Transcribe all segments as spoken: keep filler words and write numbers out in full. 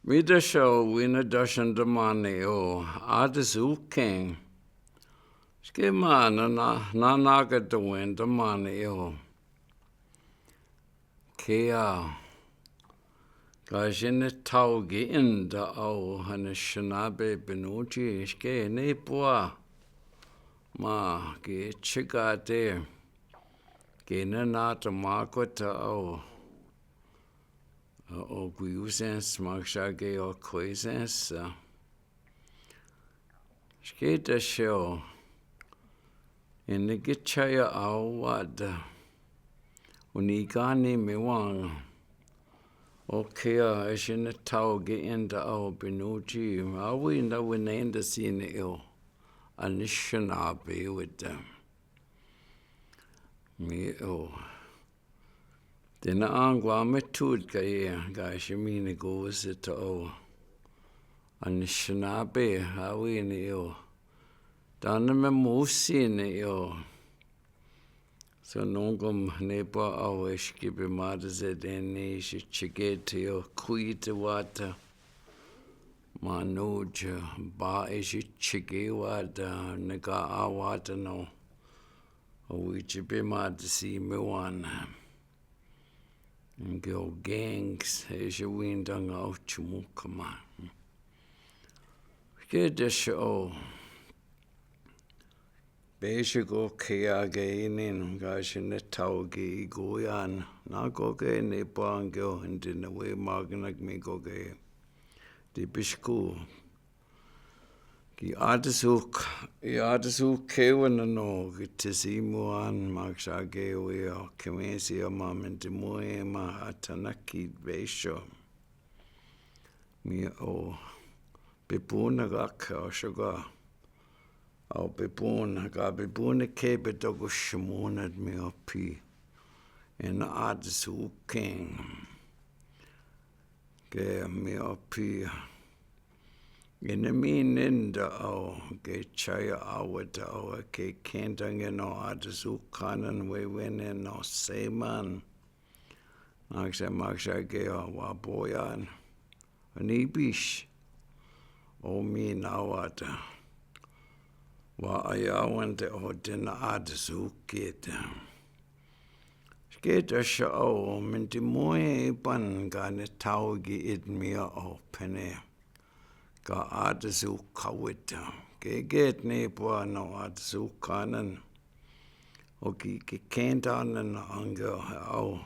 Mita siya o wina dasen tamani o Ata Sukeng. Sike ma na, na, na, naka ta wina tamani o. Kea. Ka siya na tao ki inda o Anishinaabe Pinocci. Sike ne pwa. Ma, ke chikate. Ke na na ta ma ko ta o. O, o, kwi usens, maksake o kwisens, a. Sike ta siya o. Ene ke chaya awa ta. Unikani mi wang. O kea, e siya na tao ki inda o Pinocci. Awi na wina inda sine o. Anishinaabe wita. Mi o. Tena angwa me tut ka ye, ka siya mi ne ko se to. Anishinaabe, awi ne o. Tana me musi ne o. So nonkom ne pwa awe sikipe mata se tene si chikete o kuite wata. Manoja, ba e si chike wata, ne ka awata no. O wichipe mata si me wana. Nge o gangs, e si winda nga o chumuka ma. Ke de si o. Be si ko kea ke inin, ka si ne tao ki i ko yan. Na ko ke ne pwa nge o hindi na we magnak mi ko ke. Di pisku. Ki Ata Suk, i Ata Suk ke wena no, ki tisimuan, maksake we o, kemesi o ma menti mue ma atanaki besho. Mi o, pipuna ka ka o shoka. O pipuna ka pipuna ke pitoku simunat mi o pi. Ena Ata Sukeng. Ke mi o pi. Ina mi ninda o ke chaya awata o ke kenta nge no Ata Sukanan wewene no seman. Maksa, maksa ke o wa boyan. Ni bis. O mi nawata. Wa ayawante o tena Ata Suketa. Sketa siya o menti moe pan ka ne tao ki it mi o pene. Ka Ata Sukawita. Ke get ne pwa no Ata Sukanan. O ki, ki kenta na na anga o.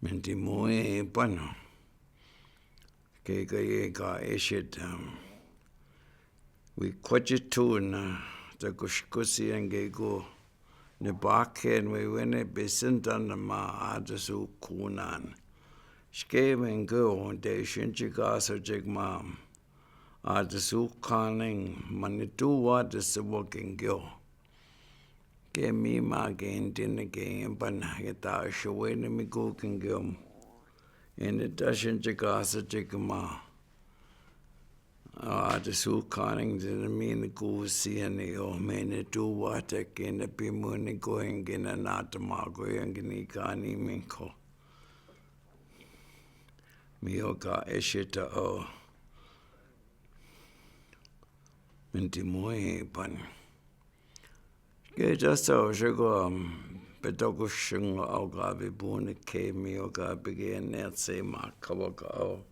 Menti moe pan. Ke ka ye ka eset. Wi kwache tuna. Ta kuskusi ange ko. Ne baken wewene besenta na ma Ata Sukunan. Ske wenge o de shinchi ka so jek ma. Ata Sukanan manitu wata se wakengeo. Ke mi ma ke intin ke impan ke ta shawene mi ko kengeo. Ene ta shinchi ka so jek ma. Ata Sukanan dina mi ni ko siani o mene tu wata kina pimuni ko ingina nata ma ko ingini kani mi ko. Mi o ka eshita o. Menti moe pan. Ke jasa o shego, um, petoku shingo o ka bibuni ke mi o ka bigene se ma kawaka o.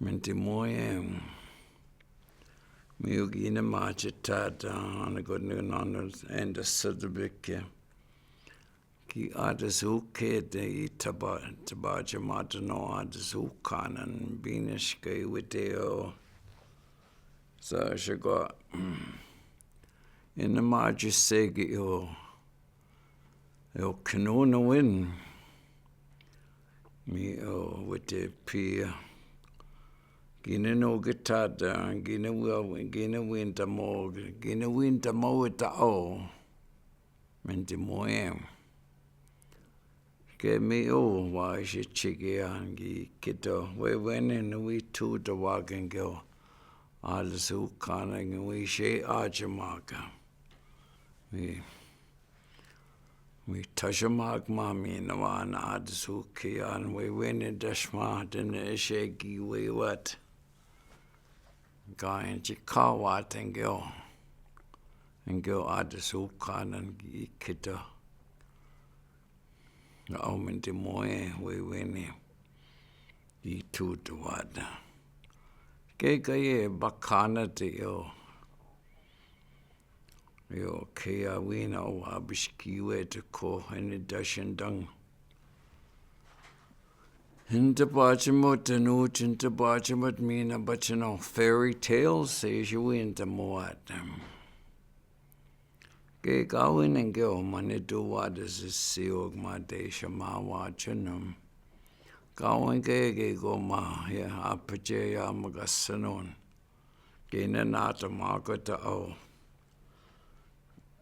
Menti moe, um, mi o gine ma chitata, ana ko ni nana enda sedebike. Ki Ata Sukete i taba, taba chamata no Ata Sukanan bine shke witeo. Sa shego, ina ma chisegi o. O kinuna win. Mi o wite pia. Gine no gitata, gine wi, gine winta mo, gine winta mo wita o. Menti moe. Ke mi o wa ishe chike angi kito. Wewene ni wi tuta wakengeo. Ata Sukanan wi she achimaka. Mi. Mi tashama kma mi nawa na ata suke an wewene dashma dene esheki wewat. Ka en chikawa tengeo. Engeo ata sukanan ki kita. Au mendimoe wewene. Ki tutuwada. Ke kaye bakana te yo. Yo, ke a wina o a biskiwe te ko, ene dashen dang. Hinte bachimot te nu, hinte bachimot mina bachino fairy tales, se shiwin te moat. Ke kawin enge o mane tu wada se siok ma te shama wachinum. Kawin ke ke ko ma, ya apache ya magasanon. Ke na nata makota o.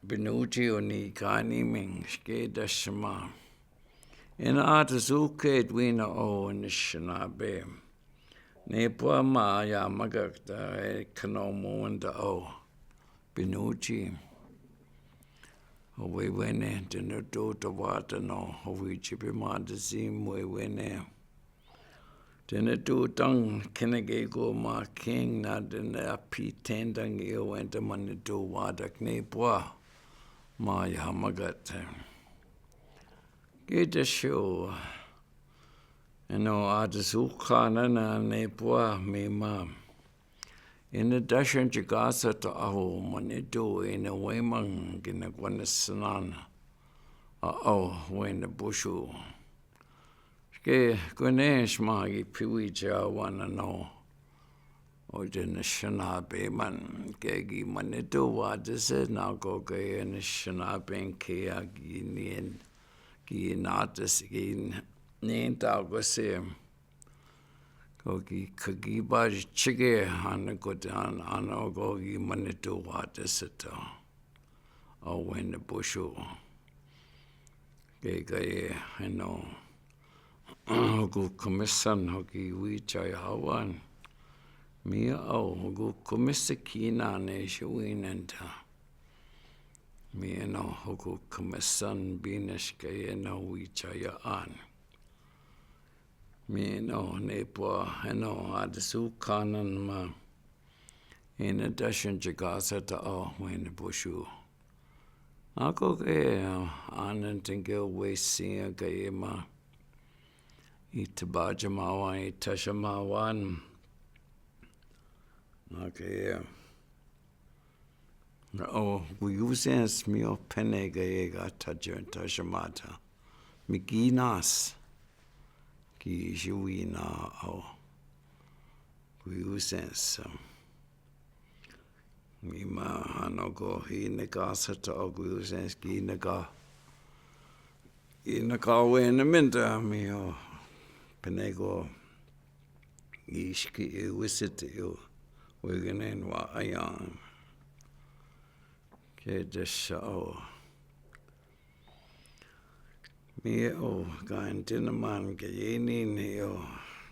Binuchi o ni kani ming, ke dashma. Ina ata suke dwina o nishnabe. Nepwa ma ya magakta e kano mowanda o. Binuchi. O wewene, dene do tawata no, o wichipe ma dasi wewene. Dene do tang kenegego ma king na dene a pitendang iyo wenta mane do wadak nepwa. Ma ya magate. Gita sho. Eno ata sukana na nepwa mi ma. Ina dashen chikasa ta aho mane do ina wemang gina kwana sanana. A o wena bushu. Ke kone shma gi piwi cha wana no. O dene shana pe man ke gi mane do wada se na ko ke ene shana pe ke a gi nien. Gi nata se gi nien ta ko se. Ko ki kagi ba chike hana ko te an ano ko ki mane do wada se ta. O wena bushu. Ke kaye eno. Hoku kamisan hoki wicha ya hawan. Mi o hoku kamisa kina ne shawinenta. Mi eno hoku kamisan binas kaye eno wicha ya an. Mi eno nepwa eno ata sukanan ma. Ina dashen chikasa ta o wena bushu. Ako ke anan tengke wesi ke ima. Ita baja mawan, ita shamawan. Ake. O, wi usens mi o pene ke ga taja, tashamata. Mi ginas. Ki shiwina o. Wi usens. Mi ma ano ko hi ne ka sata o wi usens ki ne ka. Hi ne ka wena minta mi o. Pene ko. Ishki e wisiti o. Wegenen wa ayan. Ke desa o. Mi o, ka ente naman ka yeni ne o,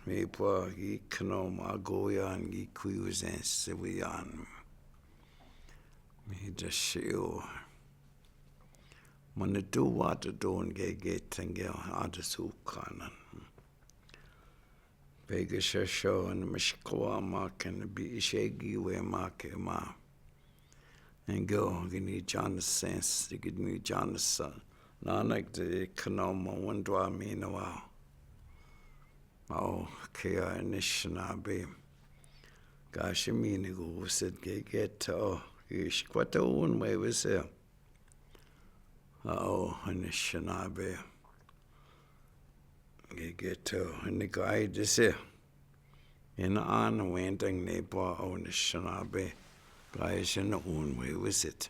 mi pwa ki kano ma goyan ki kwi usen sewiyan. Mi da sheo. Mane do wata don ke ke tenge ata sukanan. Pega shasho and mishkawa ma ken bi ishegi we ma ke ma. And go gini John sense, gini John son. Nanak de kanoma wandwa mi na wa. O, ke a nishna be. Gashi mi ni go sit ke get o. Ish kwata un we we se. O, nishna be. Gegeto, nika ai dese. Ina an wentang ne pa o nishna be. Gaisha na un we wisit.